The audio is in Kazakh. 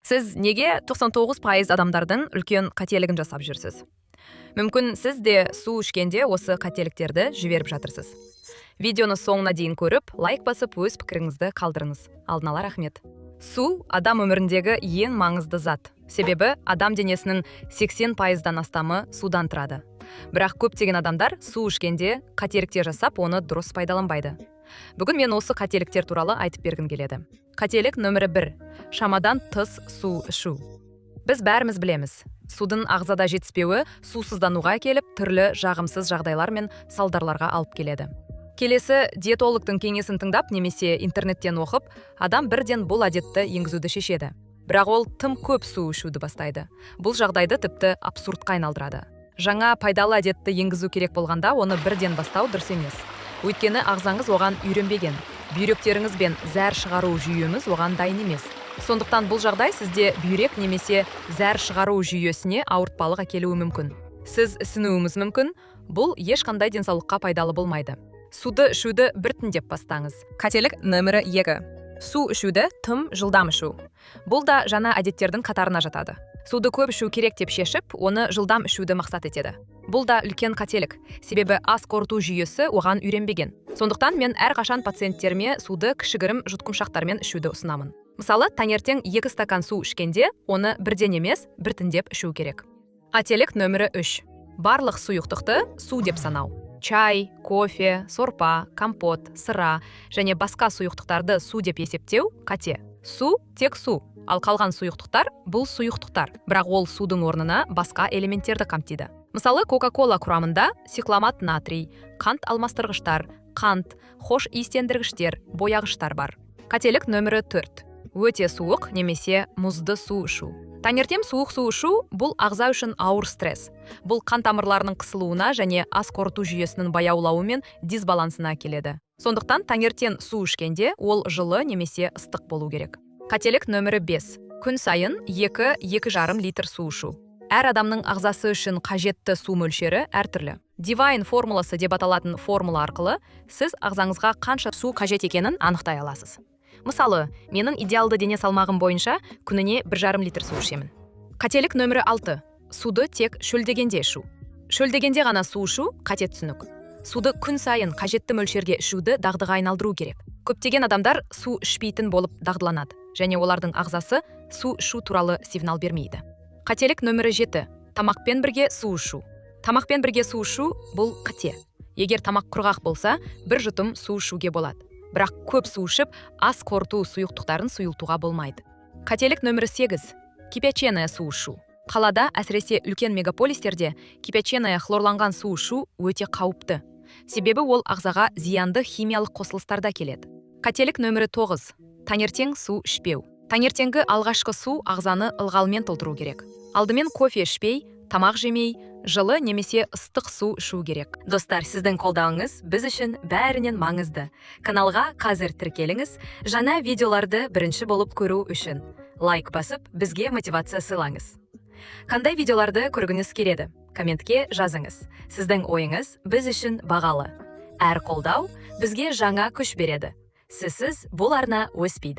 Сіз неге 99% адамдардың үлкен қателігін жасап жүрсіз? Мүмкін, сіз де су ішкенде осы қателіктерді жіберіп жатырсыз. Видеоны соңына дейін көріп, лайк басып, өз пікіріңізді қалдырыңыз. Алдын ала рахмет. Су – адам өміріндегі ең маңызды зат. Себебі адам денесінің 80%-дан астамы судан тұрады. Бірақ көптеген адамдар су ішкенде қателіктер жасап, оны дұрыс пайдаланбайды. Бүгін мен осы қателіктер туралы айтып бергім келеді. Қателік нөмірі 1: шамадан тыс су ішу. Біз бәріміз білеміз, судың ағзада жетіспеуі сусыздануға әкеліп, түрлі жағымсыз жағдайлар мен салдарларға алып келеді. Келесі диетологтың кеңесін тыңдап немесе интернеттен оқып, адам бірден бұл әдетті енгізуді шешеді. Бірақ ол тым көп су ішуді бастайды. Бұл жағдайды тіпті абсурдқа айналдырады. Жаңа пайдалы әдетті енгізу керек болғанда, оны бірден бастау дұрыс емес. Өйткені ағзаңыз оған үйренбеген, бүйректеріңіз бен зәр шығару жүйеміз оған дайын емес. Сондықтан бұл жағдай сізде бүйрек немесе зәр шығару жүйесіне ауыртпалық әкелуі мүмкін. Сіз ісінуіңіз мүмкін. Бұл ешқандай денсаулыққа пайдалы болмайды. Суды ішуді біртіндеп бастаңыз. Қателік нөмірі 2: су ішуді тым жылдам ішу. Бұл да жаңа әдеттердің қатарына жатады. Суды көп ішу керек деп шешіп, оны жылдам ішуді мақсат етеді. Бұл да үлкен қателік, себебі ас қорыту жүйесі оған үйренбеген. Сондықтан мен әрқашан пациенттеріме суды кішігірім жұтқыншақтармен ішуді ұсынамын. Мысалы, таңертең 2 стакан су ішкенде, оны бірден емес, біртіндеп ішу керек. Қателік нөмірі 3: барлық сұйықтықты су деп санау. Чай, кофе, сорпа, компот, сыра және басқа сұйықтықтарды су деп есептеу қате. Су – тек су, ал қалған сұйықтықтар – бұл сұйықтықтар, бірақ ол судың орнына басқа элементтерді қамтиды. Мысалы, кока кола құрамында цикламат натрий, қант алмастырғыштар, қант, хош иістендіргіштер, бояғыштар бар. Қателік нөмірі 4: өте суық немесе мұзды су ішу. Таңертең суық су ішу – бұл ағза үшін ауыр стресс. Бұл қан тамырларының қысылуына және ас қорыту жүйесінің баяулауы мен дисбалансына әкеледі. Сондықтан таңертең су ішкенде, ол жылы немесе ыстық болу керек. Қателік нөмірі 5: күн сайын 2-2,5 литр су ішу. Әр адамның ағзасы үшін қажетті су мөлшері әртүрлі. Дивайн формуласы деп аталатын формула арқылы сіз ағзаңызға қанша су қажет екенін анықтай аласыз. Мысалы, менің идеалды дене салмағым бойынша күніне 1,5 литр су ішемін. Қателік нөмірі 6: суды тек шөлдегенде ішу. Шөлдегенде ғана су ішу – қате түсінік. Суды күн сайын қажетті мөлшерге ішуді дағдыға айналдыру керек. Көптеген адамдар су ішпейтін болып дағдыланады және олардың ағзасы су ішу туралы сигнал бермейді. Қателік нөмірі 7: тамақпен бірге су ішу. Тамақпен бірге су ішу – бұл қате. Егер тамақ құрғақ болса, бір жұтым су ішуге болады. Бірақ көп су ішіп, ас қорыту сұйықтықтарын сұйылтуға болмайды. Қателік нөмірі 8: кипяченая су ішу. Қалада, әсіресе үлкен мегаполистерде, кипяченая, хлорланған су ішу өте қауіпті, себебі ол ағзаға зиянды химиялық қосылыстарды әкеледі. Қателік нөмірі 9: таңертең су ішпеу. Таңертеңгі алғашқы су ағзаны ылғалмен толтыру керек. Алдымен кофе ішпей, тамақ жемей, жылы немесе ыстық су ішу керек. Достар, сіздің қолдауыңыз біз үшін бәрінен маңызды. Каналға қазір тіркеліңіз, жаңа видеоларды бірінші болып көру үшін. Лайк басып, бізге мотивация сыйлаңыз. Қандай видеоларды көргіңіз келеді? Комментке жазыңыз. Сіздің ойыңыз біз үшін бағалы. Әр қолдау бізге жаңа күш береді. Сізсіз бұл арна өспейді.